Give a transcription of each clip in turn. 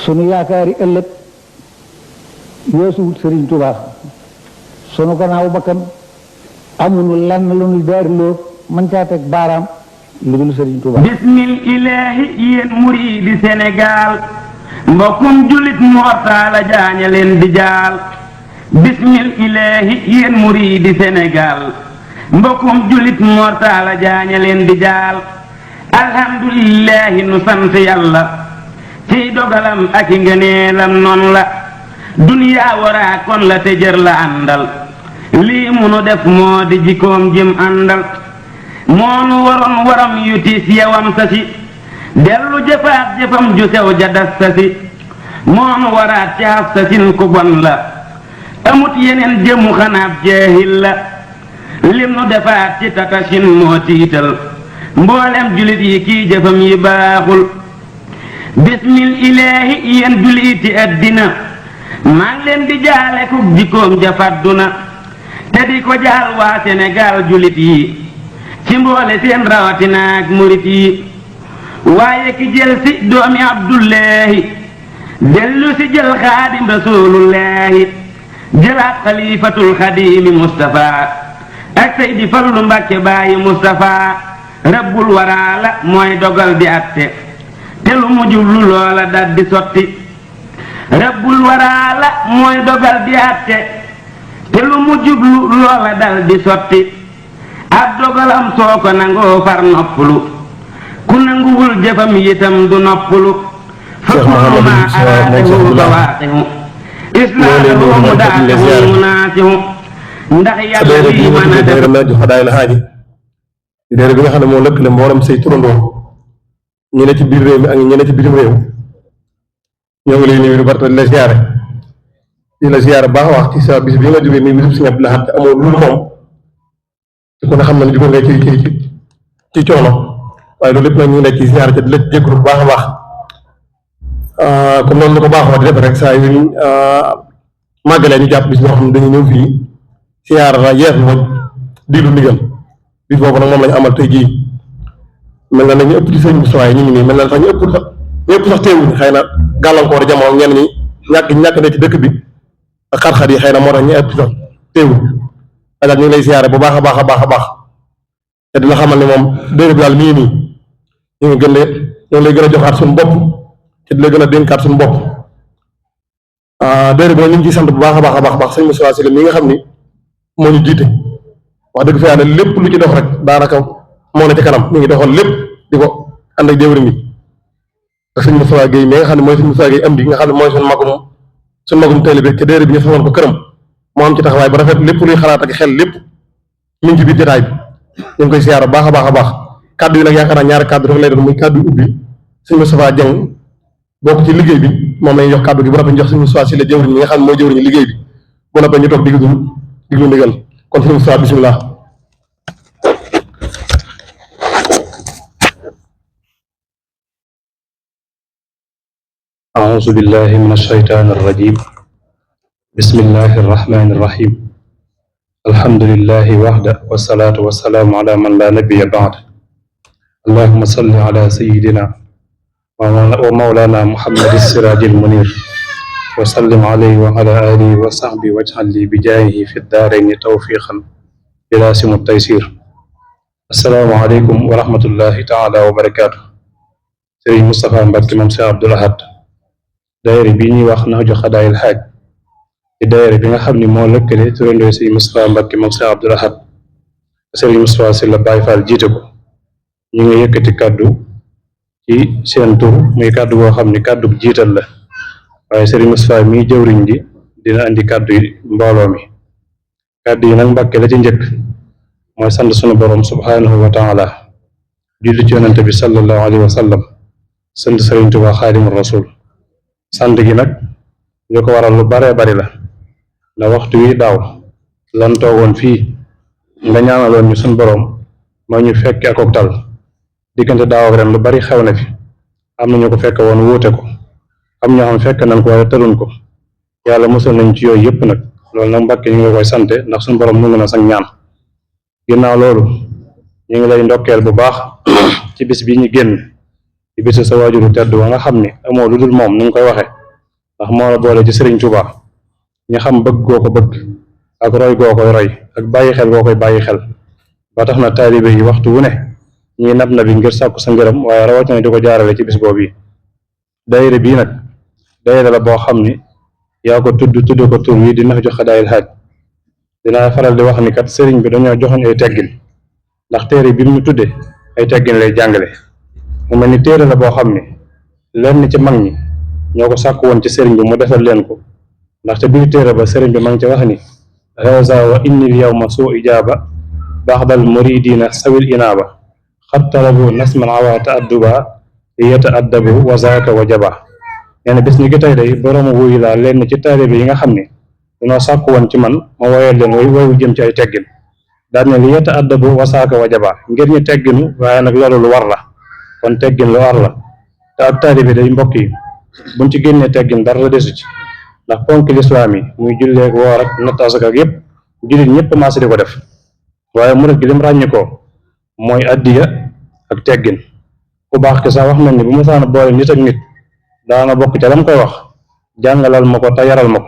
sunu yaakaari ëllëg weesuwut Sëriñ Tuubaa sunu gannaaw bakkan amuñu lenn lu ñu daariloo mën caa teg baaraam lu dul Sëriñ Tuubaa. bismil ilaahi yéen muriidi Sénégal mbokkum julit mortaala jaaña leen di jaal. bismil ilaahi yéen muriidi Sénégal mbokkum julit mortaala jaaña leen di jaal. alhamdulillahi nu sant yàlla ci dogalam ak i ngëneelam noon la duniyaa waraa kon la te jër la àndal lii munu def moo di jikkoom jim àndal moonu waroon waram yu tiis yewam sa si dellu jëfaat jëfam ju sew ja das sa si moonu waraat ci haf sa sin ku bon la amut yeneen jëmu xanaab jeexil la lim nu defaat ci tatasin moo tiital mboolem julit yi kii jëfam yi baaxul. bismil ilaahi yéen juliti addina maa ngi leen di jaale ku jikkoom ja fàdduna te di ko jaal waa Sénégal julit yi ci mboole seen rawatinaak murit yi waaye ki jël si doomi Abdullahi dellu si jël xaadim rasulullahi jëlaat xalifatul xadimi Mustafa ak Seydi Fallu Mbàkke baayi Mustafa rabbul waraala mooy dogal di atte te lu mu jublu loola dal di sotti rabbul waraala mooy dogal di àtte te lu mu jublu loola dal di sotti ab dogalam soo ko nangoo far noppalu ku nanguwul jëfam yitam du noppalu fa kullu ma araadahu bawaaqihu islaahu mudaatahu munaasihu ndax yàlla lii mën a def déere bi nga xam ne moo lëkkale mboolem say turandoo ñu ne ci biir réew mi ak ñu ne ci bitim réew ñoo ngi lay nuyu lu bari di la ziyaare baax wax ci sa bis bi nga jógee nii bisub Sëriñ Abdou Lahad te amoo lu moom te ku ne xam na ne jóge nga ci coono waaye loolu lépp nag ñu ngi lay ci ziyaare te di la ci jégalu bu baax a baax comme noonu la ko baaxoo di def rek saa yu ñu màggalee ñu jàpp bis boo xam ne dañu ñëw fii ziyaare la yees moo diglu ndigal bis boobu nag moom lañu amal tey jii mel na ñu ëpp ci sëñ Moussa yi ñu ngi nii mel na sax ñu ëpp sax teewuñu xëy na gàllankoor jamono ñenn ñi ñàkk ne ci dëkk bi ak xar-xar yi xëy na moo tax ñu ëpp sax teewuñ daal ñu ngi lay siyaare bu baax a baax a baax a baax te di la xamal ne moom déedéet bi daal mi ngi nii ñu ngi lay gën a joxaat suñu bopp te di la gën a dénkaat suñu bopp déedéet bi nag ñu ngi ciy sant bu baax a baax a baax sëñ Moussa Sylla mi nga xam ni moo ñu jiite wax dëgg fa yàlla lépp lu ci dox rek daanaka moo ne ci kanam mi ngi doxal lépp di ko ànd ak jëwriñ bi ak sëñ Moustapha Guèye mi nga xam ne mooy sëñ Moustapha Guèye am di nga xam ne mooy suñu magum taalibe te déere bi ñu soxoon ko këram moo am ci taxawaay bu rafet lépp luy xalaat ak xel lépp mi ngi ci biir jotaay bi ñu ngi koy siyaara baax a baax a baax kàddu yi nag yaakaar naa ñaari kàddu rek lay doon muy kàddu ubbi sëñ Moustapha Dieng bokk ci liggéey bi moom lañuy jox kàddu gi bu rafet ñu jox sëñ Moustapha Sylla jëwriñ mi nga xam ne mooy jëwriñu liggéey bi bu rafet ñu toog diglu ndigal kon sëñ Moustapha bismillah. أعوذ بالله من الشيطان الرجيم بسم الله الرحمن الرحيم الحمد لله وحده والصلاة والسلام على من لا نبي بعد اللهم صل على سيدنا ومولانا محمد السراج المنير وسلم عليه وعلى آله وصحبه واجعل لي بجاهه في الدارين توفيقا بلاسم التيسير السلام عليكم ورحمة الله تعالى وبركاته سيد مصطفى مبكي ممسى عبد الأحد daayira bi ñuy wax Nahju Xadaayil Haaj ci daayira bi nga xam ni moo lëkkale turandoo Sëriñ Moustapha Mbàkke moom Sëriñ Abdul Ahad Sëriñ Moustapha Sylla Baay Faal jiite ko ñu ngi yëkkati kàddu ci seen tur muy kàddu boo xam ni kàddu jiital la waaye Sëriñ Moustapha mi jëwriñ ji dina andi kàddu yi mbooloo mi kàddu yi nag Mbàkke la ci njëkk mooy sant sunu borom subhaanahu wa taala julli ci yonante bi sallallahu alayhi wa sallam sant Sëriñ Tuubaa Xaadimu Rasuul sant gi nag li ko waral lu baree bari la na waxtu wi daaw lan toogoon fii nga ñaanaloon ñu suñ boroom moo ñu fekk ak tal diggante daaw ak ren lu bari xew na fi am na ñu ko fekk woon wuute ko am ñoo xam fekk nañ ko waaye tëluñ ko yàlla musal nañ ci yooyu yëpp nag loolu nag Mbàkke ñu ngi la koy sante ndax suñu borom nangu na sax ñaan. ginnaaw loolu ñu ngi lay ndokkeel bu baax ci bis bi ñu génn ci bisu sa waajuru tedd wa nga xam ni amoo lu dul moom ni nga koy waxe ndax moo la boole ci Sëriñ Tuubaa ñu xam bëgg goo ko bëgg ak roy goo koy roy ak bàyyi xel goo koy bàyyi xel ba tax na taalibe yi waxtu wu ne ñuy nab na bi ngir sàkku sa ngërëm waaye rawatina di ko jaarale ci bis boobu yi. daayira bii nag daayira la boo xam ni yaa ko tudd ko tur wi di Nahju Xadaayil Haaj dinaa faral di wax ni kat sëriñ bi dañoo joxoñ ay teggin ndax téere bi mu tudde ay teggin lay jàngale mu mel ni téere la boo xam ni lenn ci mag ñi ñoo ko sàkk woon ci sëriñ bi mu defal leen ko ndaxte biir téere ba sëriñ bi ma ngi ci wax ni haza wa inni yawma suu ijaaba baxdal muridina sawil inaaba xat talabu nasman awa taadduba li yataaddabu wa zaaka wa jaba nee na bis ni ki tey day borom wuyu laa lenn ci taalibe yi nga xam ni dañoo sàkk woon ci man ma woyal leen woyu jëm ci ay teggin daal ne li yataaddabu wa zaaka wa jaba ngir ñu tegginu waaye nag loolu lu war la kon teggin lu war la te ak taalibe day mbokk yi buñ ci génnee teggin dara la desu ci ndax ponk lislaam yi muy julleek woor ak natt asaka ak yëpp jullit ñëpp maase di ko def waaye murit gi lim ràññi ko mooy addiya ak teggin ku baax ki sax wax nañ ni bu ma saana boole nit ak nit daana bokk ca lam koy wax jàngalal ma ko te yaral ma ko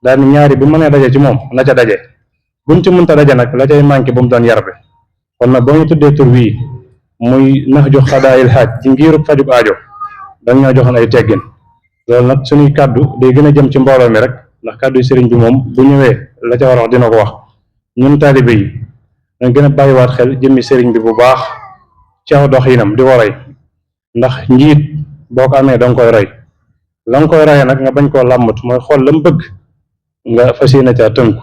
daal ni ñaari bu mënee daje ci moom na ca daje buñ ci mënta daje nag la cay manqué bu mu doon yar bi kon nag boo ñu tuddee tur wii muy Nahju Xadaayil Haaj ci ngirub fajug aajo dañ ñoo joxoon ay teggin loolu nag suñuy kàddu day gën a jëm ci mbooloo mi rek ndax kàddu yi sëriñ bi moom bu ñëwee la ca war wax dina ko wax ñun taalibe yi dañ gën a bàyyiwaat xel jëmmi sëriñ bi bu baax ci aw doxinam di ko roy ndax njiit boo ko amee danga koy roy la nga koy royee nag nga bañ koo làmbat mooy xool la mu bëgg nga fas yéene caa tënku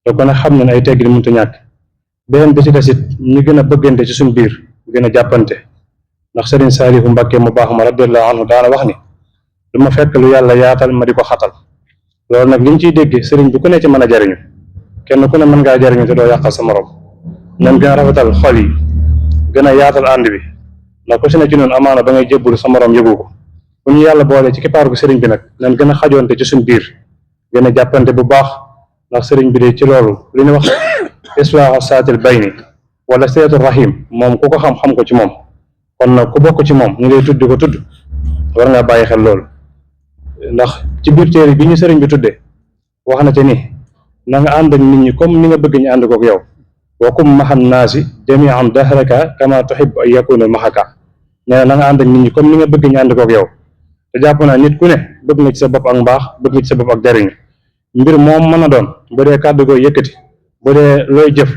te kon xam ne ay teggin mënut a ñàkk beneen bi ci des it ñu gën a bëggante ci suñ biir gën a jàppante ndax sëriñ Saalihu Mbàkke mu baax ma radiyallahu anhu daana wax ni du ma fekk lu yàlla yaatal ma di ko xatal loolu nag li ñu ciy dégg sëriñ bi ku ne ci mën a jariñu kenn ku ne mën ngaa jariñu te doo yàqal sa morom nan gën a rafetal xol yi gën a yaatal ànd bi ndax ku si ne ci noonu amaana da ngay jébbul sa morom yëgu ko bu ñu yàlla boole ci kippaaru sëriñ bi nag nan gën a xajoonte ci suñ biir gën a jàppante bu baax ndax sëriñ bi de ci loolu li ñu wax islaahu saatil bayni wala seetu rahim moom ku ko xam-xam ko ci moom kon nag ku bokk ci moom ñu lay tudd ko tudd war ngaa bàyyi xel loolu ndax ci biir téere bi ñu sëriñ bi tuddee wax na te ni na nga ànd ak nit ñi comme ni nga bëgg ñu ànd kook yow wa kum maxan naasi jamian dahraka kama tuhibbu an yakuna maxaka nee na nga ànd ak nit ñi comme ni nga bëgg ñu ànd kook yow te jàpp naa nit ku ne bëgg nga ci sa bopp ak mbaax bëgg nga ci sa bopp ak jariñ mbir moom mën a doon bu dee kàddu koy yëkkati bu dee looy jëf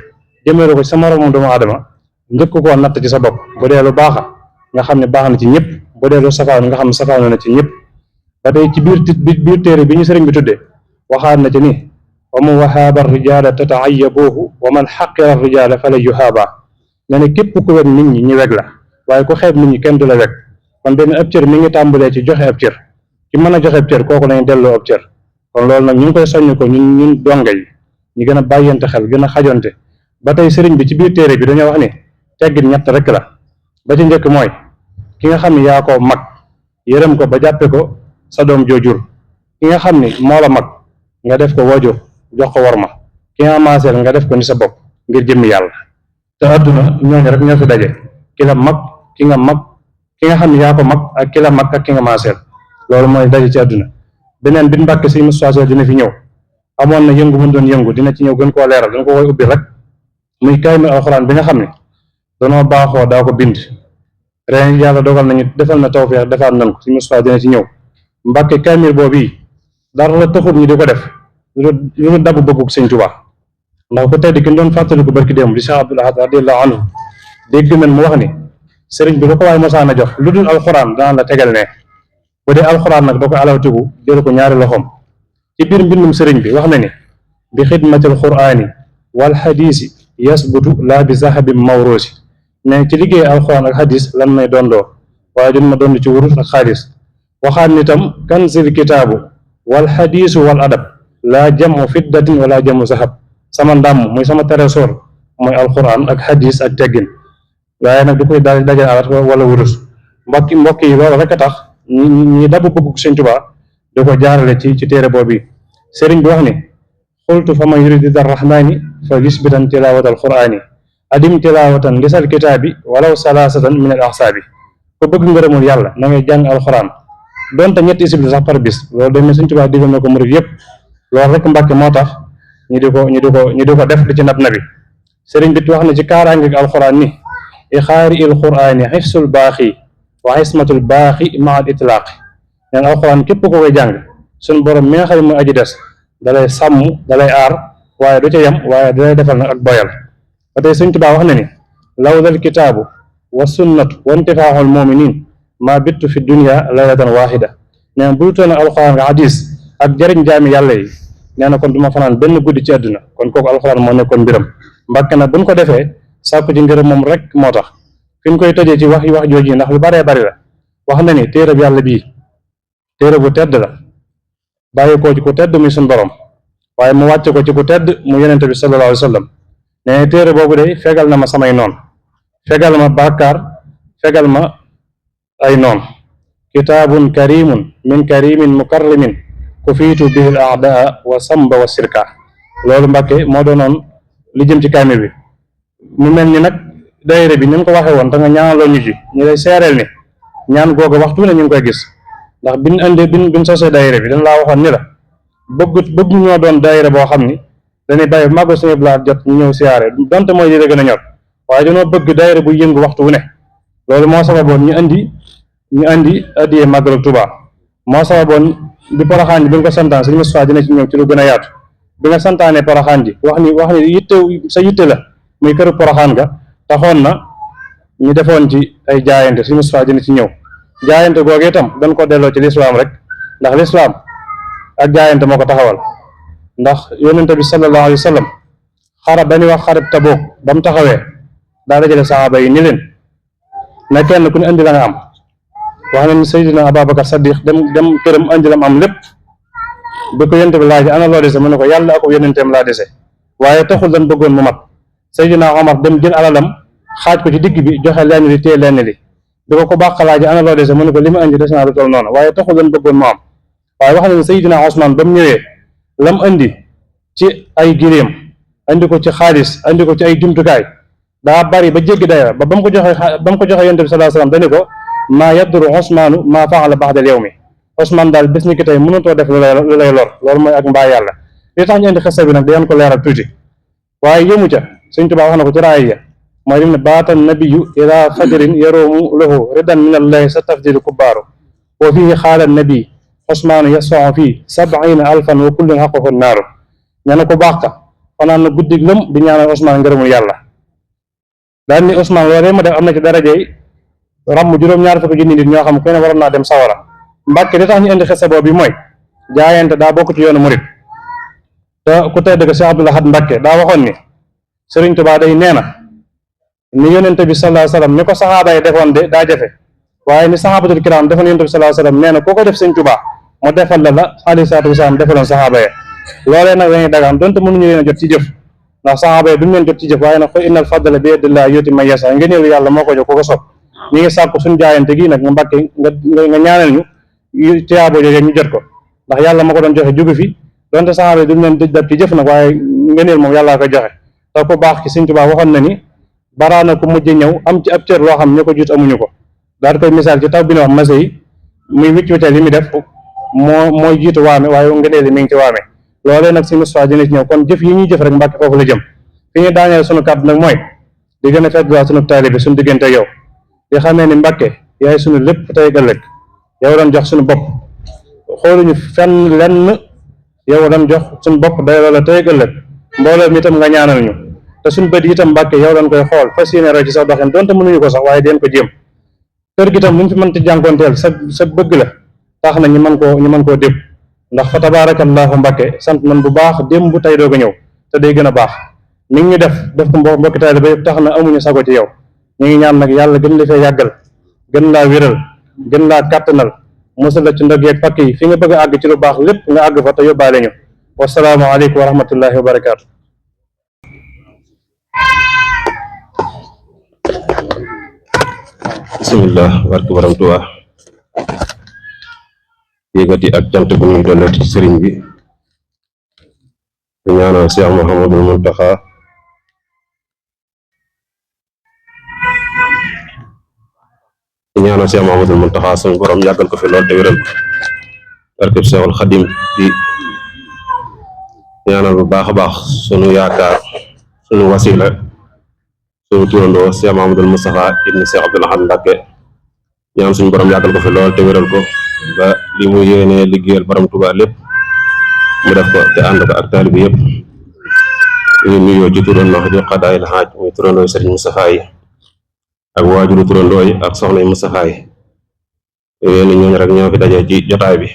jëmeelu ko ci sa moroomam doomu aadama njëkk koo natt ci sa bopp bu dee lu baaxa nga xam ne baax na ci ñëpp bu dee lu safaan nga xam ne safaan na ci ñëpp ba tey ci biir téere bi ñu sëriñ bi tuddee waxaat na ci ni wa man wahaaba rijaala tataayabuuhu wa man xaqira rijaala fala yuhaaba ne ne képp ku weg nit ñi ñu weg la waaye ku xeeb nit ñi kenn du la weg kon benn ab cër mi ngi tàmbalee ci joxe ab cër ki mën a joxe ab cër kooku lañu delloo ab cër kon loolu nag ñu ngi koy soññ ko ñun donga yi ñu gën a bàyyante xel gën a xajonte ba tey sëriñ bi ci biir téere bi dañoo wax ni teggin ñett rek la ba ci njëkk mooy ki nga xam ne yaa ko mag yërëm ko ba jàppe ko sa doom joojur ki nga xam ni moo la mag nga def ko wajur jox ko war ma ki nga maaseel nga def ko ni sa bopp ngir jëmmi yàlla te adduna ñooñu rek ñoo fi daje ki la mag ki nga mag ki nga xam ne yaa ko mag ak ki la mag ak ki nga maaseel loolu mooy daje ci adduna beneen bi Mbàkke si mustase dina fi ñëw amoon na yëngu mun doon yëngu dina ci ñëw gën koo leeral dañ ko koy ubbi rek muy kaamil alxuraan bi nga xam ne danoo baaxoo daa ko bind ren yàlla dogal nañu defal na tawfeex defaat nañ ko si mustase dina ci ñëw Mbàkke kaamil boobu yi dara la taxut ñu di ko def lu dabu bëggug Sëñ Tuubaa ndax ko tedd ki ñu doon fàttaliku barki démb di Cheikh Abdoul Ahad radiyallahu anhu dégg nañ mu wax ni sëriñ bi lu ko waaye mosaan a jox lu dul alxuraan daan la tegal ne bu dee alxuraan nag da koy alawtigu jël ko ñaari loxoom ci biir mbindum sëriñ bi wax na ni bi xidmatil quraani wal xadiisi yasbutu laa bi zahabin mawruusi ne ci liggéey alxuraan ak xadis lan may dondoo waaye dun ma dond ci wurus ak xaalis waxaat ni tam kanzil kitaabu wal xadiisu wal adab laa jamu fiddatin wala jamu zahab sama ndàmm muy sama trésor mooy alxuraan ak xadis ak teggin waaye nag du koy daal dajal alat wala wurus mbokk yi loolu rek a tax ñi dabu bëgg Sëñ Tuubaa di ko jaarale ci téere boobu sëriñ bi wax ni xultu fa man yuridi darrahmani fa yusbitan tilawatal qur'ani adim tilawatan lisal kitaabi walaw salasatan min al ahsaabi ko bëgg ngërëmul yàlla na ngay jàng alxuraan donte ñetti isib sax par bis loolu dañ ne Sëriñ Tuubaa digal na ko murid yépp loolu rek Mbàkke moo tax ñu di ko def di ci nab nabi sëriñ bi wax na ci kaaraange alxuraan ni ixaari il qur'ani xifsul baaxi wa xismatul baaxi ma al itlaaq neen alxuraan képp ko koy jàng suñu borom mi nga xam ne mooy aji des dalay sàmm dalay aar waaye du ca yem waaye dalay defal nag ak boyal ba tey Sëriñ Tuubaa wax na ni lawdal kitaabu wa sunnatu wa intifaaxul muminin ma bittu fi dunia laylatan waxida nee na bul toon alxuraan nga hadis ak jëriñ jaami yàlla yi nee na kon du ma fanaan benn guddi ci àdduna kon kooku alxuraan moo nekkoon mbiram Mbàkke nag buñ ko defee sàkku ci ngërëm moom rek moo tax fi ñu koy tëjee ci wax jooji ndax lu baree bari la wax na ni téere bi yàlla bii téere bu tedd la bàyyi koo ci ku tedd muy suñ borom waaye mu wàcce ko ci ku tedd mu yonente bi sallallahu alayhi wa sallam nee na téere boobu de fegal na ma samay noon fegal ma bàkkaar fegal ma ay noon kitaabun karimun min karimin mukarrimin ku fiitu bihi al aadaa wa samba wa sirka loolu Mbàkke moo doonoon li jëm ci kaamil bi mu mel ni nag daayira bi ni mu ko waxee woon da nga ñaanaloo ñu ci ñu lay seereel ni ñaan googu waxtu ne ñu ngi koy gis ndax biñ sosee daayira bi dañ laa waxoon ni la bëgg ñoo doon daayira boo xam ni dañuy bàyyi màggal suñu blaat jot ñu ñëw siyaare donte mooy li la gën a ñor waaye dañoo bëgg daayira bu yëngu waxtu wu ne loolu moo sababoon ñu andi addiyee màggalu Tuubaa moo sababoon bi Poroxaan ji bi nga ko santaan Sëriñ Mustafaa dina ci ñëw ci lu gën a yaatu bi nga santaane Poroxaan ji wax ni yitte la muy këru Poroxaan ga taxoon na ñu defoon ci ay jaayante Sëriñ Mustafaa dina ci ñëw jaayante googu itam dañ ko delloo ci lislaam rek ndax lislaam ak jaayante moo ko taxawal ndax yonente bi sallallahu alayhi wa sallam xarab dañuy wax xarab Tabuk ba mu taxawee daa dajale saxaaba yi ni leen na kenn ku ne indi la nga am wax nañ Seydina Ababacar Saddiq dem këram andi lam am lépp bi ko yonente bi laaj ana loo dese mu ne ko yàlla ak yonenteem laa dese waaye taxul dañ bëggoon mu mat Seydina Omar dem jël alalam xaaj ko ci digg bi joxe lenn li téye lenn li bi ko bàq laaj ana loo dese mu ne ko li ma andi des naa lu toll noonu waaye taxul dañ bëggoon mu am waaye wax nañ Seydina Ousmane ba mu ñëwee lam andi ci ay giléem andi ko ci xaalis andi ko ci ay jumtukaay daa bari ba jéggi dayra ba mu ko joxe yonent bi sallallahu alayhi wasallam dani ko maa yadduru Usmaanu maa faala ba'dal yawmi Usmaan daal bés ni ki tey mënutoo def lu lay lor loolu mooy ak mbaa yàlla li tax ñu indi xisa bi nag dayan ko leeral tuuti waaye yëmu ca Sëriñ Tuubaa wax na ko ci raaya ya mooy lim ne baata nabiyu ila fajrin yaroomu lahu ridan min allahi sa tafdilu kubbaaru wa fihi xaala nabi Usmaanu yasfa'u fii 70,000 wa kullun xaquhu naaru ña ne ko baax ka fanaan na guddi lëm di ñaanal Usmaan ngërëmul yàlla daal ni Usmaan loolee ma def am na ci darajey ramm juróom-ñaar fukki junni nit ñoo xam kenn waroon naa dem sawara Mbàkke li tax ñu indi xisa boobu bi mooy jaayante daa bokk ci yoonu murit te ku tedd ko Cheikh Abdoul Ahad Mbàkke daa waxoon ni Sëriñ Tuubaa day nee na ni yonente bi sallallahu alayhi wasallam ni ko saxaaba yi defoon de daa jafe waaye ni saxaabatul kiram defoon yonente bi sallallahu alayhi wasallam nee na koo ko def Sëriñ Tuubaa mu defal la alayhi salaatu wasalaam defaloon saxaaba yi loolee nag dañuy dagaan donte mënuñu leen a jot ci jëf ndax saxaaba yi duñu leen jot ci jëf waaye nag fa innal fadla bi yadillahi yuti man yasha ngëneelu yàlla moo ko jox ku ko sopp ñi ngi sàkku suñu jaayante gi nag nga Mbàkke nga ñaanal ñu tiyaabo jooje ñu jot ko ndax yàlla moo ko doon joxe jugu fi donte saxaaba yi duñu leen daj ci jëf nag waaye ngëneel moom yàllaa ko joxe te ku baax ki Sëriñ Tuubaa waxoon na ni baraana ku mujj ñëw am ci ab cër loo xam ñu ko jiit amuñu ko daal koy misaal ci taw bi ne wax mase yi muy wicc wiccal yi muy def mooy jiitu waame waaye ngëneel yi mi ngi ci waame loolee nag si Mustafaa dina ci ñëw kon jëf yi ñuy jëf rek Mbàkke foofu la jëm fi ñu daaneel sunu kàddu nag mooy di gën a feddwaa sunu taalibe suñu diggante yow di xamee ni Mbàkke yaay sunu lépp tey ëllëg yow doon jox suñu bopp xooluñu fenn lenn yow doon jox suñu bopp day loola tey ëllëg mbooloo mi itam nga ñaanal ñu te suñu bët yi itam Mbàkke yow doon koy xool fas yéene roy ci sax doxin donte mënuñu ko sax waaye deen ko jéem kër gi itam lu ñu fi mënti jànkoonteel sa bëgg la tax na ñu mën koo dégg ndax fa tabaarakallaahu Mbàkke sant nañ bu baax démb tey doog a ñëw te day gën a baax ni ñu def ko mbokki taalibe ba yëpp tax na amuñu sago ci yow ñu ngi ñaan nag yàlla gën la fee yàggal gën laa wéral gën laa kàttanal mosal la ci ndog yeeg pakk yi fi nga bëgg a àgg ci lu baax lépp nga àgg fa te yóbbaale ñu wasalaamu aleykum wa rahmatullahi wa barakaatu. bismillah barke borom Tuubaa yëkkati ak cant bu ñuy dollati ci sëriñ bi di ñaanal Cheikh Mouhamadul Muntaxa suñu borom yàggal ko fi lool te wéral ko barkeb Seexul Xadim di ñaanal bu baax a baax sunu yaakaar sunu wasila sunu turandoo Cheikh Mouhamadul Moustapha ibni Cheikh Abdoul Ahad Mbacké ñaan suñu borom yàggal ko fi lool te wéral ko ba li mu yéenee liggéeyal borom Tuubaa lépp mu def ko te ànd ko ak taalibe yëpp ñu nuyoo ci turandoo di xadaayil xaaj muy turandoo Sëriñ Moustapha yi ak waajuru turandoo yi ak soxna yi Moustapha yi yéen ñooñu rek ñoo fi dajee ci jotaay bi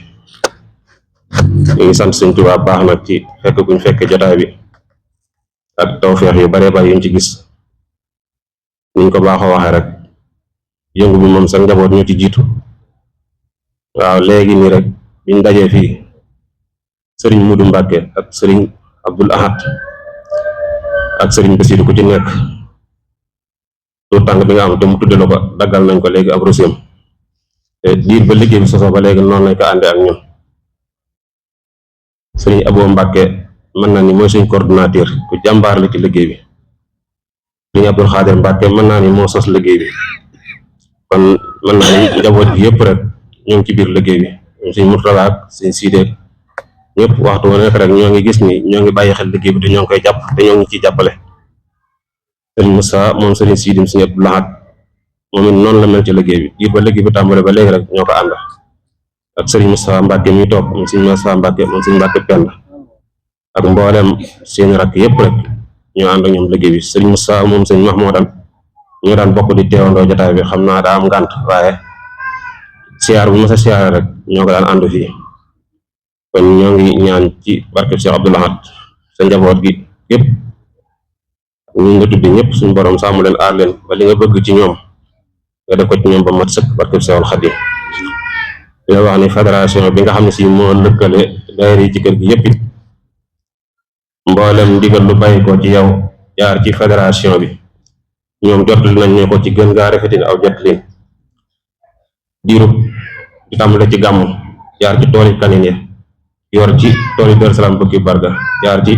ñu ngi sant Sëriñ Tuubaa baax nag ci fekk guñ fekkee jotaay bi ak tawfeex yu bare bare yuñ ci gis niñ ko baaxoo waxee rek yëngu bi moom sax njaboot ñoo ci jiitu waaw léegi nii rek biñ dajee fii sëriñ Mudu Mbàkke ak sëriñ Abdul Ahad ak sëriñ Basiiru ku ci nekk lu tàng bi nga am te mu tudde la ko daggal nañ ko léegi ab roséem te diir ba liggéey bi sosoo ba léegi noonu lañ ko àndee ak ñun sëriñ Abo Mbàkke mën na ni mooy suñ coordonnateur ku jàmbaar la ci liggéey bi sëriñ Abdul Xaadir Mbàkke mën naa ni moo sos liggéey bi kon mën naa ni njaboot bi yëpp rek ñoo ngi ci biir liggéey bi ñoom suñ Murtala ak suñ Siide ñëpp waxtu wu nekk rek ñoo ngi gis ni ñoo ngi bàyyi xel liggéey bi te ñoo ngi koy jàpp te ñoo ngi ciy jàppale sëriñ Moussa moom sëriñ Siidim suñu Abdou Lahad moom it noonu la mel ci liggéey bi diir ba liggéey bi tàmbale ba léegi rek ñoo ko ànd ak sëriñ Moussa Mbàkke mi toog moom sëriñ Moussa Mbàkke moom sëriñ Mbàkke Penda ak mboolem seen rakk yëpp rek ñoo ànd ak ñoom liggéey bi sëriñ Moussa moom sëriñ Mahmoudan ñoo daan bokk di teewandoo jotaay bi xam naa daa am ngànt waaye siyaar bu ma sa siyaare rek ñoo ko daan ànd fii kon ñoo ngi ñaan ci barkeb Cheikh Abdoul Ahad sa njaboot gi yëpp ñu nga tuddi ñëpp suñu borom sàmm leen aar leen ba li nga bëgg ci ñoom nga def ko ci ñoom ba mat sëkk barkeb Cheikhul Khadim dina wax ni fédération bi nga xam ne si moo lëkkale daayira yi ci kër gi yëpp it mboolem ndigal lu bàyyi ko ci yow jaar ci fédération bi ñoom jottali nañ ñu ko ci gën gaa rafetin aw jotlin diirub di tàmbale ci gàmm jaar ci tooli kanin ya yor ci tooli Dar Salaam bëggi barga jaar ci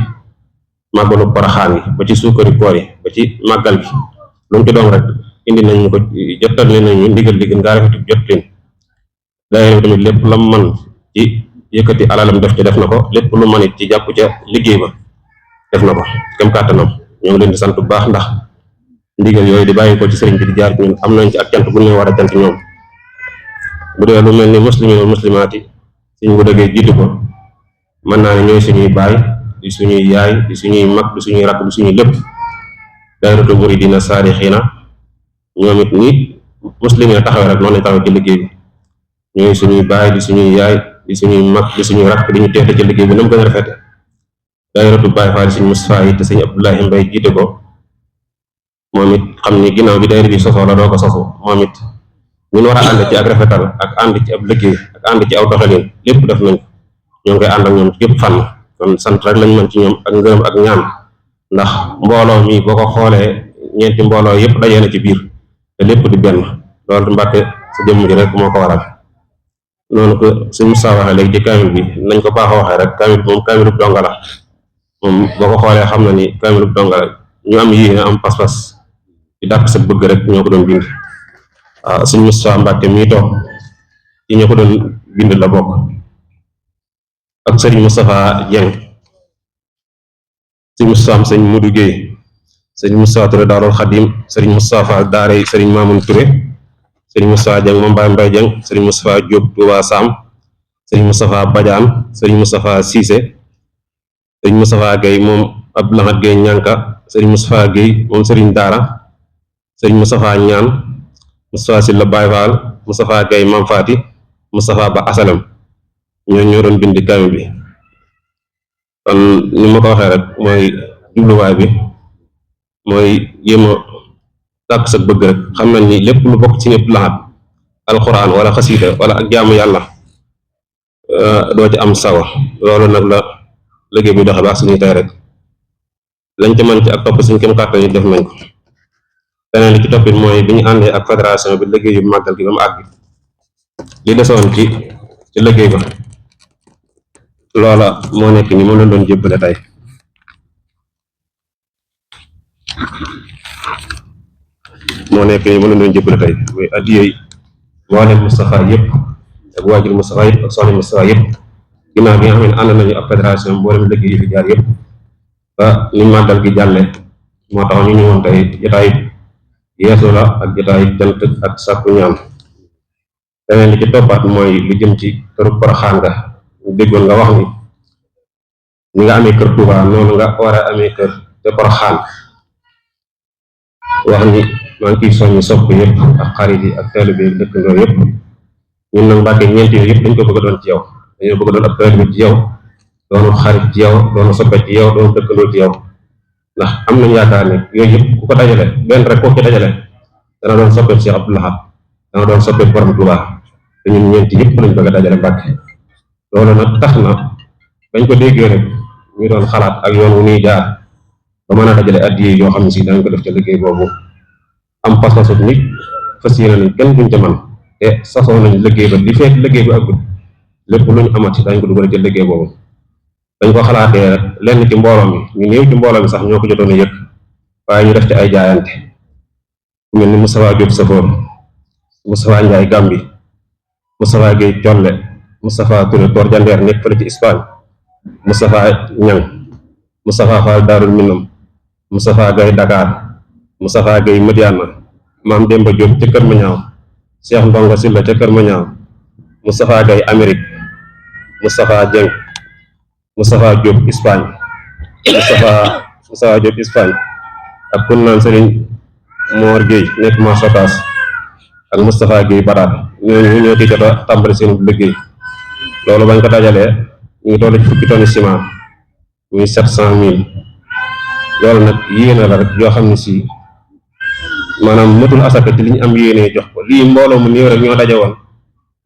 màggalu Poroxaan yi ba ci suukari koor yi ba ci màggal gi lu mu ci doon rek indi nañ ñu ko jottali nañu ndigal li gën gaa rafetin jotlin daayira tamit lépp lam man ci yëkkati alalam def ci def na ko lépp lu man it ci jàpp ca liggéey ba def na ko kem kàttanam ñoo ngi leen di sant bu baax ndax ndigal yooyu di bàyyi ko ci sëriñ bi di jaar ci ñun am nañ ci ak cant bu ñu war a cant ñoom bu dee lu mel ni muslimin muslimaat yi suñ bu dëggee jiitu ko mën naa ne ñooy suñuy baay di suñuy yaay di suñuy mag di suñuy rakk di suñuy lépp daayiratu muridina saadixiina ñoom it ni muslimin taxawee rek noonu lañ taxawee ci liggéey bi ñooy suñuy baay di suñuy yaay di suñuy mag di suñuy rakk di ñu teete ci liggéey bi na mu gën a rafete daayiratu Baay Faal suñ Mustafaa yi te sëñ Abdoulahi Mbay jiite ko moom it xam ni ginnaaw bi daayira bi sosoo la doo ko sosu moom it ñun war a ànd ci ak rafetal ak ànd ci ab liggéey ak ànd ci aw doxalin lépp def nañ ñoo ngi koy ànd ak ñoom ci yëpp fànn kon sant rek lañ mën ci ñoom ak ngërëm ak ñaan ndax mbooloo mi boo ko xoolee ñeenti mbooloo yëpp dajee na ci biir te lépp di benn loolu Mbàkke sa jëmm ji rek moo ko waral noonu ko suñ Musaa waxee léegi ci kaamil bi nañ ko baax a waxee rek kaamil bi moom kaamilub donga la moom boo ko xoolee xam na ni kaamilub donga la ñu am yéene am pas-pas di dàq sa bëgg rek ñoo ko doon bind waaw suñ Musaa Mbàkke mii toog ci ñoo ko doon bind la bokk ak sëriñ Moustapha Dieng sëriñ Moustapha sëriñ Modou Guèye sëriñ Moustapha Touré Daarul Xadim sëriñ Moustapha Daare sëriñ Mamoun Touré sëriñ Moustapha Dieng moom Mbaye Mbaye Dieng sëriñ Moustapha Diop Touba Sam sëriñ Moustapha Badiane sëriñ Moustapha Cissé sëriñ Moustapha Guèye moom Abdou Lahad Guèye Ñanka sëriñ Moustapha Guèye moom sëriñ Daara sëriñ Moustapha Ñaan Moustapha Silla Baye Fall Moustapha Guèye Mam Fati Moustapha Ba Asalam ñoo doon bind kaamil bi kon ni ma ko waxee rek mooy jubluwaay bi mooy jéem a sàkk sa bëgg rek xam nañ ni lépp lu bokk ci ñëpp laxat alxuraan wala xasiida wala ak jaamu yàlla doo ci am sawa loolu nag la liggéey bi doxe baax suñuy tey rek lañ ca mën ci ak topp suñ kem kàttan yi def nañ ko beneen li ci toppit mooy bi ñu àndee ak fédération bi liggéey yu màggal gi ba mu àgg li desoon ci ci liggéey ba loola moo nekk ni moom lañ doon jébbale tey muy addiyey mboolem Moustapha yëpp ak waajur Moustapha yëpp ak soxna Moustapha yëpp ginnaaw bi nga xam ne ànd nañu ak fédération mboolem liggéey yi fi jaar yëpp ba ni màggal gi jàlle moo tax ñu ñëwoon tey jotaay yeesu la ak jotaay jant ak sàkku ñaan leneen li ci toppaat mooy lu jëm ci këru Poroxaan nga déggoon nga wax ni nga amee kër Touba noonu nga war a amee kër te Poroxaan wax ni maa ngi ciy soññi sopp yëpp ak xarit yi ak taalibe yi dëkkandoo yëpp ñun nag Mbàkke ñeenti yooyu yëpp dañ ko bëgg a doon ci yow dañoo bëgg a doon ab taalibe ci yow doonu xarit ci yow doonu soppe ci yow doonu dëkkandoo ci yow ndax am nañ yaakaar ne yooyu yëpp ku ko dajale benn rek koo ci dajale dana doon soppe Cheikh Abdou Lahad dana doon soppe borom Touba te ñun ñeenti yëpp lañ bëgg a dajale Mbàkke loolu nag tax na bañ ko déggee rek ñu doon xalaat ak yoon wu ñuy jaar ba mën a dajale addiya yoo xam ne si dañ ko def ca liggéey boobu am pas-pasu nit fas yéene nañ kenn duñ ca man te sasoo nañ liggéey ba li fekk liggéey bi àggul lépp luñ amati dañ ko dugal ca liggéey boobu dañ ko xalaatee rek lenn ci mbooloo mi ñu néew ci mbooloo mi sax ñoo ko jotoon a yëg waaye ñu def ci ay jaayante ku mel ni Moustapha Diop Safoor Moustapha Ndiaye Gambi Moustapha Gueye Colle Moustapha Touré Kor Jandeer nekk fële ci Espagne Moustapha Ñang Moustapha Fall Daarul Minam Moustapha Gaye Dakar Moustapha Gueye Madiana Maam Demba Diop ca Kër Mañaaw Cheikh Ndongo Silla ca Kër Mañaaw Moustapha Gaye Amérique Moustapha Dieng Moustapha Diop Espagne Moustapha Diop Espagne ak kun naan Serigne Mor Gueye nekk Masokas ak Moustapha Gueye Baraat ñooñu ñoo ci jot a tàmbali seen liggéey loolu bañ ko dajalee ñu ngi toll ci fukki tonni ciment muy 700 000 loolu nag yéene la rek yoo xam ne si maanaam matul asaka ci li ñu am yéene jox ko lii mbooloo mu néew rek ñoo daje woon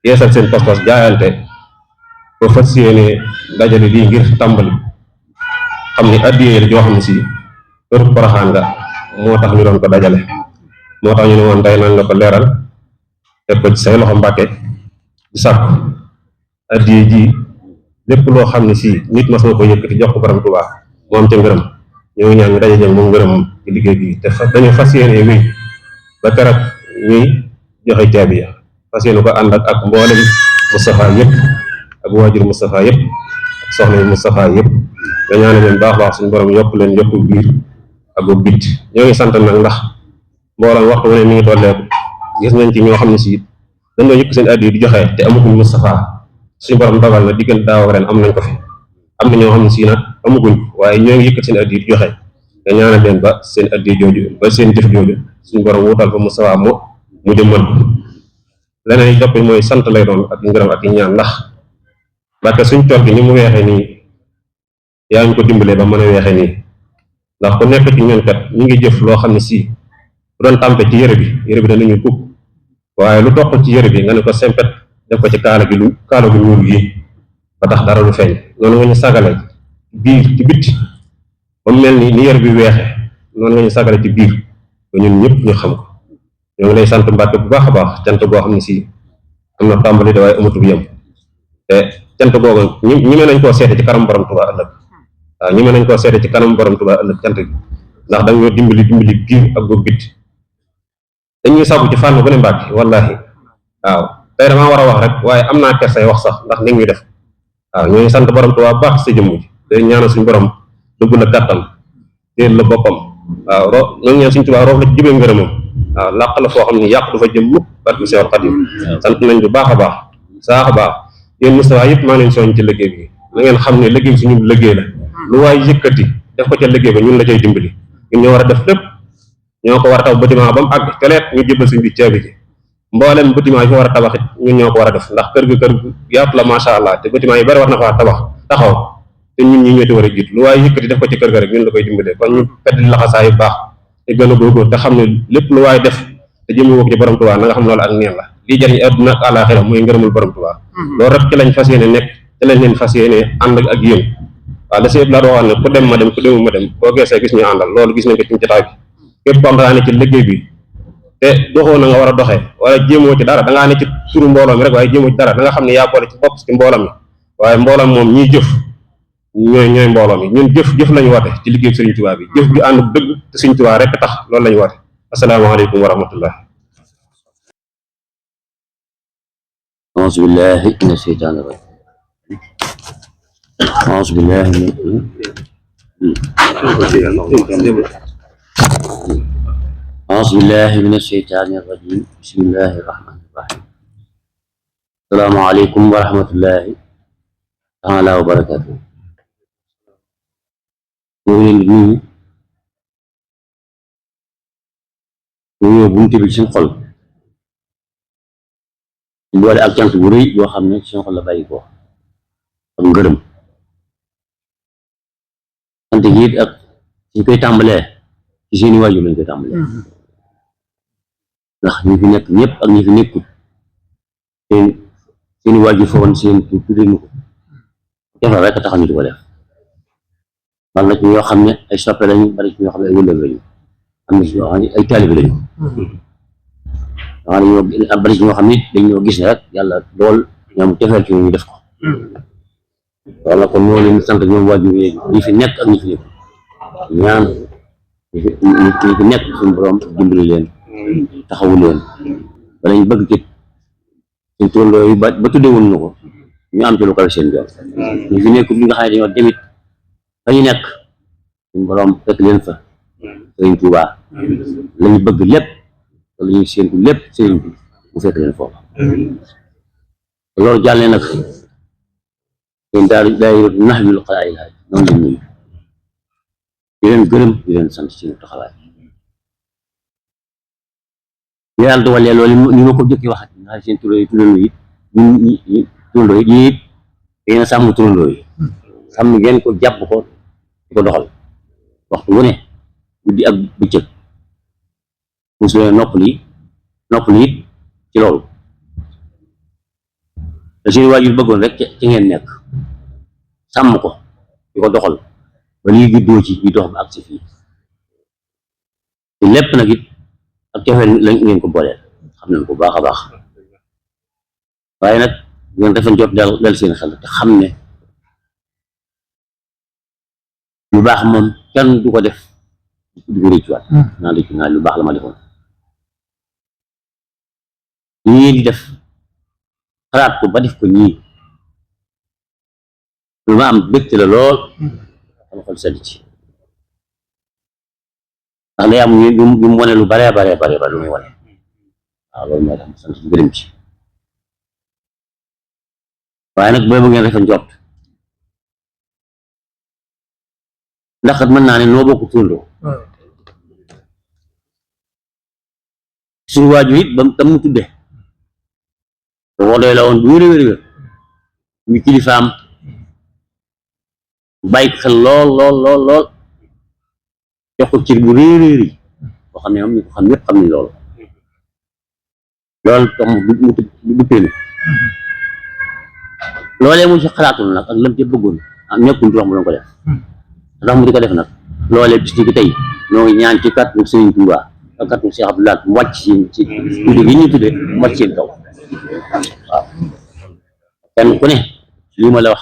yeesal seen pas-pas jaayante ba fas yéene dajale lii ngir tàmbali xam ni addiyee la joo xam ne si kër Poroxaan nga moo tax ñu doon ko dajale moo tax ñu ne woon tey nañ la ko leeral teg ko ci say loxo Mbàkke di sàkku addiyee ji lépp loo xam ne si nit mas nga ko yëkkati jox ko borom Tuubaa mu am ca ngërëm ñoo ngi ñaan ñu daje jël moom ngërëm ci liggéey bi te dañu fas yéene wéy ba keroog ñuy joxe caabi ya fas yéene ko ànd ak mboolem Moustapha yëpp ak waajur Moustapha yëpp ak soxna yi Moustapha yëpp nga ñaane leen baax baax suñu borom yokk leen yokku biir ak bu bit ñoo ngi sant nag ndax mboolem waxtu wu ne mi ngi tolleeku gis nañ ci ñoo xam ne si dañ doon yëkk seen addi di joxe te amaguñ Moustapha suñu borom dogal na diggante daaw ak ren am nañ ko fi am na ñoo xam ne si nag amaguñ waaye ñoo ngi yëkkat seen addi di joxe nga ñaanal leen ba seen addi jooju ba seen jëf jooju suñu borom wutal fa Moustapha mu jëmmal ko leneen yi topp mooy sant lay doon ak ngërëm ak ñaan ndax parce que suñ tool gi ni mu weexee nii yaa ñu ko dimbalee ba mën a weexee nii ndax ku nekk ci ñun kat ñu ngi jëf loo xam ne si bu doon tàmpe ci yëre bi danañu kub waaye lu toq ci yëre bi nga ne ko sempet def ko ci kaala gu ñuul gi ba tax dara lu feeñ noonu nga ñu sagale biir ci bitti ba mu mel ni yëre bi weexe noonu nga ñu sagale ci biir ba ñun ñëpp ñu xam ko ñoo ngi lay sant Mbàkke bu baax a baax cant boo xam ne si am na tàmbali da waaye amatu bu yem te cant googu ñi mën nañ koo seete ci kanam borom Tuubaa ëllëg waaw ñi mën nañ koo seete ci kanam borom Tuubaa ëllëg cant gi ndax dañoo dimbali biir ak boobu bitti dañuy sabu ci fànn bu ne Mbàkke wallahi waaw tey damaa war a wax rek waaye am naa kersay wax sax ndax ni ñuy def waaw ñooñu sant borom Tuubaa baax sa jëmm ji day ñaanal suñu borom dugg la kàttan téel la boppam waaw ñoo ngi ñaan suñu Tuubaa roof la ci jubee ngërëmam waaw làq la foo xam ne yàq du fa jëm mukk barke Seexul Xadiim sant nañ bu baax a baax saax a baax yéen Moustapha yëpp maa leen soñ ci liggéey bi na ngeen xam ne liggéey bi suñu liggéey la lu waay yëkkati def ko ca liggéey ba ñun la cay dimbali ñun ñoo war a def lépp ñoo ko war a taw bâtiment ba mu àgg teleet ñu jëbal suñu bi caabi ji mboolem bâtiment yi fa war a tabaxit ñun ñoo ko war a def ndax kër gu yaatu la macha allah te bâtiment yi bari war na faa tabax taxaw te ñun ñi ñoo ci war a jiit lu waaye yëkkati def ko ci kër ga rek ñun la koy dimbalee kon ñu fedd laxasaa yu baax te gën a góorgóor te xam ne lépp lu waaye def te jëmu woo ci borom Tuubaa na nga xam loolu ak neen la lii jariñ àdduna ak àllaaxira mooy ngërëmul borom Tuubaa loolu rek ci lañ fas yéene nekk ci lañ leen fas yéene ànd ak yéen waaw da sieb laa waxoon ne ku dem ma dem ku demul ma dem boo geesee gis ñu àndal loolu gis nañ ko ci jotaay bi képp ko am daa ne ci liggéey bi te doxoo na nga war a doxee wala jéemoo ci dara da ngaa ne ci turu mbooloo mi rek waaye jéemoo ci dara da nga xam ne yaa boole ci bopp ci mbooloo mi waaye mbooloo moom ñiy jëf ñooy mbooloo mi ñun jëf lañu woote ci liggéey Sëriñ Tuubaa bi jëf bi ànd dëgg te Sëriñ Tuubaa rek tax loolu lañu woote asalaamaaleykum wa rahmatullah أعوذ بالله من الشيطان الرجيم أعوذ بالله أعوذ بالله من الشيطان الرجيم بسم الله الرحمن الرحيم السلام عليكم ورحمة الله تعالى وبركاته ñu buntu bi seen xol boole ak cant bu rëy yoo xam ne seen xol la bàyyi ko ak ngërëm sant gi it ak suñ koy tàmbalee ci seeni waajur lañ koy tàmbalee ndax ñi fi nekk ñëpp ak ñi fi nekkut seeni waajur fa woon seen tur tuddee ñu ko defal rek tax ñu di ko def bari na ci ñoo xam ne ay soppe lañu bari ci ñoo xam ne ay wëllëg lañu am na ci ñoo xam ne ay taalibe lañu waaw bari ci ñoo xam ne dañoo gis ne rek yàlla dool ñoom tefeel ci ñu def ko wala kon ñoo leen sant ñoom waajur yi ñi fi nekk ak ñi fi nekk ñaan ñi fi nekk suñu borom dimbali leen taxawu leen ba lañ bëgg ci suñ turandoo yi ba tuddee woon na ko ñu am ci lu kawe seen yoon ñi fi nekk bi nga xam ne dañoo demit fa ñu nekk suñu borom fekk leen fa Sëriñ Tuubaa lañu bëgg lépp wala ñuy séentu lépp sëriñ bi mu fekk leen foofu loolu jàllee nag yéen daal Nahjul Qadaa'il Haaj noonu lañ nuyu di leen gërëm di leen sant ci taxawaay ñu yàlla dogalee loolu ni ma ko jëkki waxat nga seen turandoo yi ñun turandoo yi it yéen a sàmm turandoo yi sàmm ngeen ko jàpp ko di ko doxal waxtu wu ne guddi ak bëccëg mosu leen noppali it ci loolu te seen waajur bëggoon rek ci ngeen nekk sàmm ko di ko doxal ba lii juddoo ci ñu dox ba ak si fii te lépp nag it ak cofeel lañ ngeen ko booleel xam nañ ko baax a baax waaye nag ngeen defen jot dal seen xel te xam ne lu baax moom kenn du ko def di ko réccuwaat naa lu baax la ma defoon ñii di def xalaat ko ba def ko ñii lu ma am bégte la lool sama xol sedd ci ndax day am ñu mu wane lu bare lu muy wane waaw loolu mooy tax ma sant gërëm ci waaye nag boobu ngeen refa njort ndax mën naa ne noo bokk turandoo suñu waajur it ba tam mu tudde boo doy la woon bu wér ñu kilifaam bàyyi ko xel lool jox ko cër bu réeréeri boo xam ne am ñu ko xam ñëpp xam ni loolu tax mu duppee loolee mu ci xalaatul nag ak lam ci bëggoon nekkul du wax mu doon ko def ndax mu di ko def nag loolee bis ni ki tey ñoo ngi ñaan ci kàttanu Sëriñ Tuubaa ak kàttanu Cheikh Abdoulaye mu wàcc ci tudde gi ñu tudde mu wàcc seen kaw waaw kenn ku ne lii ma la wax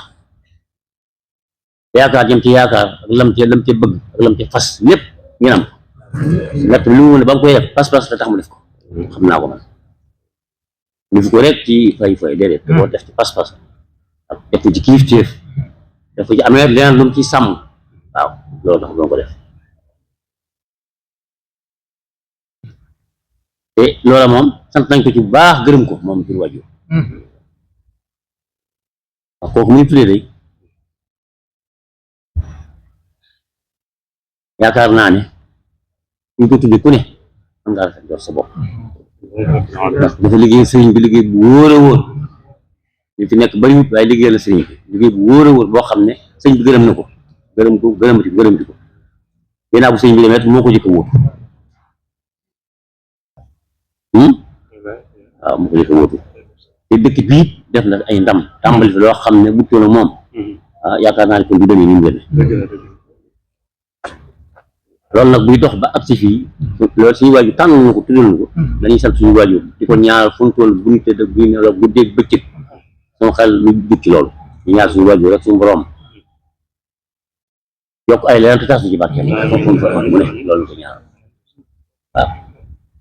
yaakaar jëm ci yaakaar ak lam ci bëgg ak lam ci fas lépp ngeen am ndaxte lu mu ne ba nga koy def pas-pas la tax mu def ko xam naa ko man def ko rek ci fay déedéet da koo def ci pas-pas ak def ci kilifteef def ci amee leneen lu mu ci sàmm waaw loolu tax doon ko def te loola moom sant nañ ko ci bu baax gërëm ko moom ci waajur wax kooku muy tuddee day yaakaar naa ne ñu ko tudde ku ne man ngaa rafet jot sa bopp ndax dafa liggéey sëriñ bi liggéey bu wóor a wóor ñu fi nekk bariwut waaye liggéey la sëriñ bi liggéey bu wóor a wóor boo xam ne sëriñ bi gërëm na ko gërëmati ko ginnaaw bu sëriñ bi demee moo ko jëkk a wóotu waaw moo ko jëkk a wóotu te dëkk bii def na ay ndam tàmbali fi loo xam ne bu toona moom yaakaar naa ne kon du demee ni mu demee loolu nag buy dox ba agsi fii loolu suñu waajur tànnal na ko tuddal na ko dañuy sant suñu waajur di ko ñaanal fu mu toll bu ñu tëdd bu ñu nelaw guddeeg bëccëg sama xel lu dugg ci loolu ñu ñaar suñu waajur rek suñu borom yokk ay leneen te tas ci barke mu ne loolu ko ñaanal waaw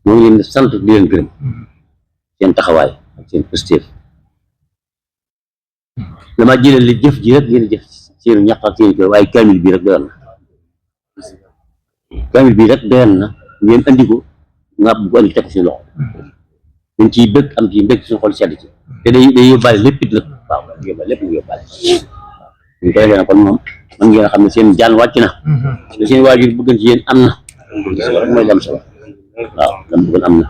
moo ngi leen di sant di leen gërëm seen taxawaay ak seen pëstéef dama jëlee li jëf ji rek ngeen jëf seen ñaq ak seen kër waaye kaamil bii rek doyoon na kaamil bii rek doyoon na ngeen andi ko nga bu ko andi teg ko suñu loxo dañ ciy bëgg am ci mbëgg suñu xol sedd ci te day yóbbaale lépp it nag waaw yóbbaale lépp ñu yóbbaale waaw ñu koy defee kon moom man ngeen xam ne seen jaan wàcc na te seen waajur bëggan ci yéen am na mooy lam solo waaw lam bëggoon am na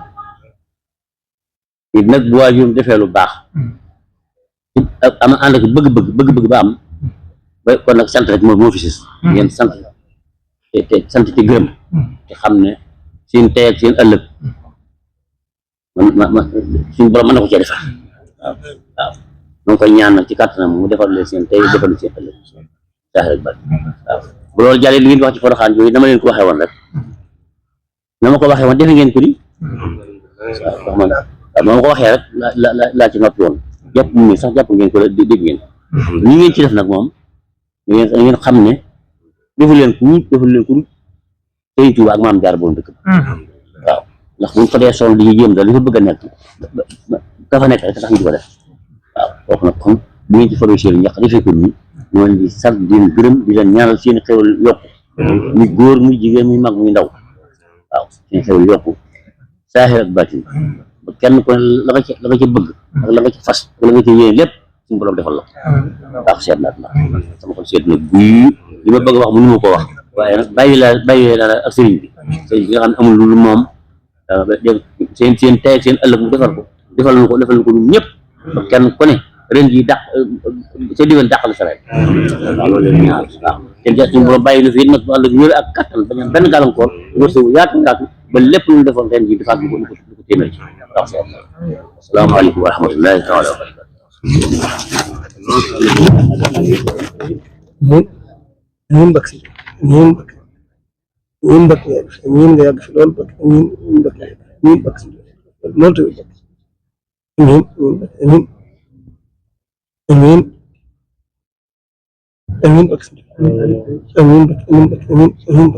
nit nag bu waajuram defee lu baax am ànd ak bëgg-bëgg ba am ba kon nag sant rek moo fi sis ngeen sant te sant te gërëm te xam ne seen tey ak seen ëllëg man suñu borom mën na ko cee defar waaw waaw moo koy ñaan nag ci kàttanam mu defal leen seen tey defal seen ëllëg saax rek bari waaw bu loolu jàllee li ngeen wax ci Porokhane yooyu dama leen ko waxee woon rek na ma ko waxee woon defe ngeen ko di waaw waaw ma ko waxee rek laa ci noppi woon jàpp mu sax jàpp ngeen ko dégg ngeen ñi ngeen ci def nag moom ngeen xam ne defu leen ku Sëriñ Tuubaa ak Maam Jaara borom dëkk waaw ndax buñ fa dee sol di jéem da li fa bëgg a nekk ka fa nekk rek tax ñu di ko def waaw kooku nag kon bu ngeen ci faroo seen ñax defee ko nii ñoo leen di sant di leen gërëm di leen ñaanal seen xewal yokku muy góor muy jigéen muy mag muy ndaw waaw seen xewal yokku saahir ak baatin ba kenn ko la nga ca bëgg ak la nga ci fas ak la nga ci yéene lépp suñu borom defal la waaw seet naa sama xol seet na guy li ma bëgg a wax mënu ma ko wax waaye nag bàyyi laa ak sëriñ bi nga xam ne amul lu moom seen tey ak seen ëllëg mu defal na ko ñun ñëpp ba kenn ku ne ren jii dàq sa digal dàqal sa ren waaw loolu leen ñaar waaw seen ja suñu borom bàyyi na fi nag àll wér ak kattan bañ benn gàllankoor wërsëg yaatu ba lépp lu ñu defoon ren jii defaat lu ko téeméer ci waaw seet asalaamaaleykum wa rahmatullahi taala wa barakatu amiin mbak si amiin mbak amiin nga yàgg fi loolu mbak amiin mbak si loolu tamit amiin amiin amiin mbak si amiin mbak si amiin